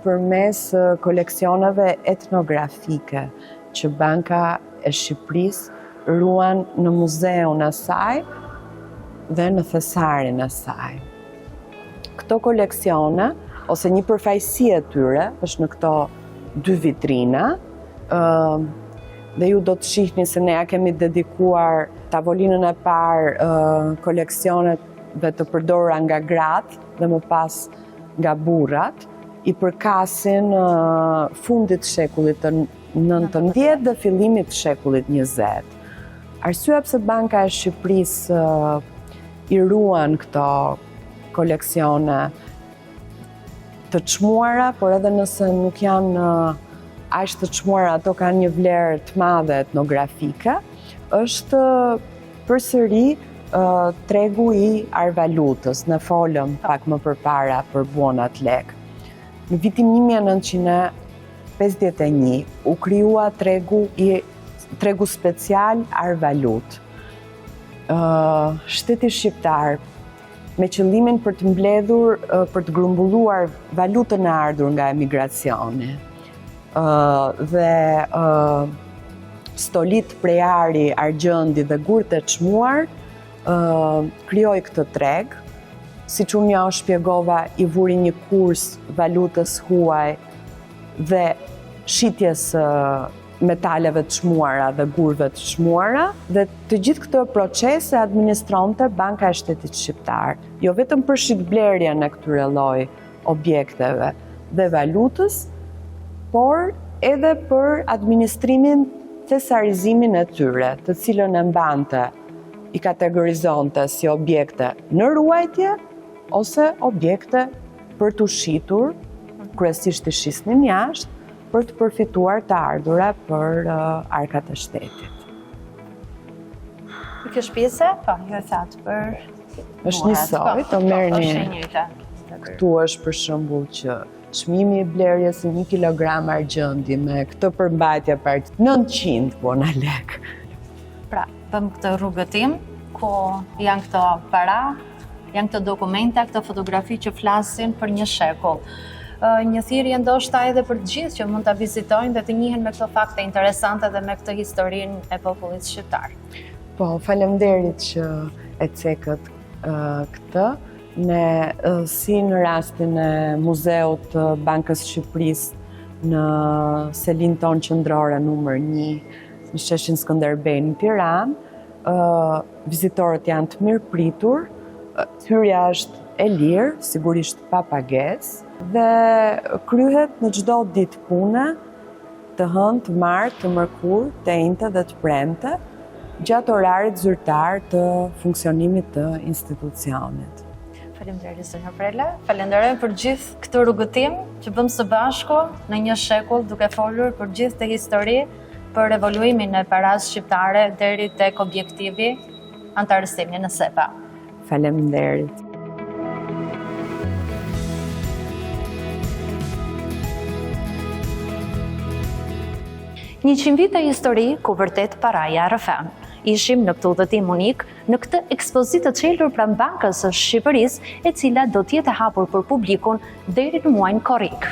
Speaker 2: përmes koleksioneve etnografike që Banka e Shqipërisë ruan në muzeun e saj dhe në thesarin e saj. Këto koleksione, ose një përfaqësi e tyre, është në këto dy vitrina, dhe ju do të shihni se ne ia kemi dedikuar tavolinën e parë koleksioneve të përdorura nga gratë dhe më pas nga burrat, i përkasin fundit të shekullit të 19 dhe fillimit të shekullit 20. Arsyeja pse Banka e Shqipërisë i ruan këto koleksione të çmuara, por edhe nëse nuk janë aq të çmuara, ato kanë një vlerë të madhe etnografike, është përsëri tregu i arvalutës. Ne folëm pak më përpara për buonat lekë. Në vitin 1951 u krijua tregu i tregu special arvalutë. Shteti shqiptar me qëllimin për të mbledhur, për të grumbulluar valutën e ardhur nga emigracioni. Dhe stolitë prej ari, argjendi dhe gurët e çmuar, krijoi këtë treg. Siç unë jua shpjegova, i vuri një kurs valutës huaj dhe shitjes metaleve të çmuara dhe gurëve të çmuara dhe të gjithë këtë proces e administronte Banka e Shtetit Shqiptar, jo vetëm për shitblerjen e këtyre lloj objekteve dhe valutës, por edhe për administrimin, thesarizimin e tyre, të cilën e mbante, i kategorizonte si objekte në ruajtje ose objekte për t'u shitur, kryesisht i shisnin jashtë, për të përfituar të ardhura për arkat e shtetit.
Speaker 1: Kjo është pjesa? Po, ju e thatë për...
Speaker 2: është njësoj, të po, merrni...
Speaker 1: është e njëjta.
Speaker 2: Këtu është për shembull që çmimi i blerjes i një kilogram argjendi me këtë përmbajtje për 900 buona lek.
Speaker 1: Pra, bëmë këtë rrugëtim, ku janë këto para, Janë këto dokumenta, këto fotografi që flasin për një shekull. Një thirrje ndoshta edhe për të gjithë që mund ta vizitojnë dhe të njihen me këto fakte interesante dhe me këtë historinë e popullit shqiptar.
Speaker 2: Po, faleminderit që e cekët këtë. Ne si në rastin e Muzeut të Bankës së Shqipërisë në selinë tonë qendrore numër 1 në sheshin Skënderbej në Tiranë, Vizitorët janë të mirëpritur, hyrja është e lirë, sigurisht pa pagesë, dhe kryhet në çdo ditë pune, të hënë, të martë, të mërkurë, të enjte dhe të premte, gjatë orarit zyrtar të funksionimit të institucionit.
Speaker 1: Faleminderit zonja Prela. Falenderojmë për gjithë këtë rrugëtim që bëmë së bashku në një shekull duke folur për gjithë këtë histori për evoluimin e parasë shqiptare deri tek objektivi anëtarësimi në SEPA.
Speaker 2: Faleminderit.
Speaker 1: 100 vite histori ku vërtet paraja rrëfen. Ishim në këtë udhëtim unik, në këtë ekspozitë të çelur pranë Bankës së Shqipërisë, e cila do të jetë e hapur për publikun deri në muajin korrik.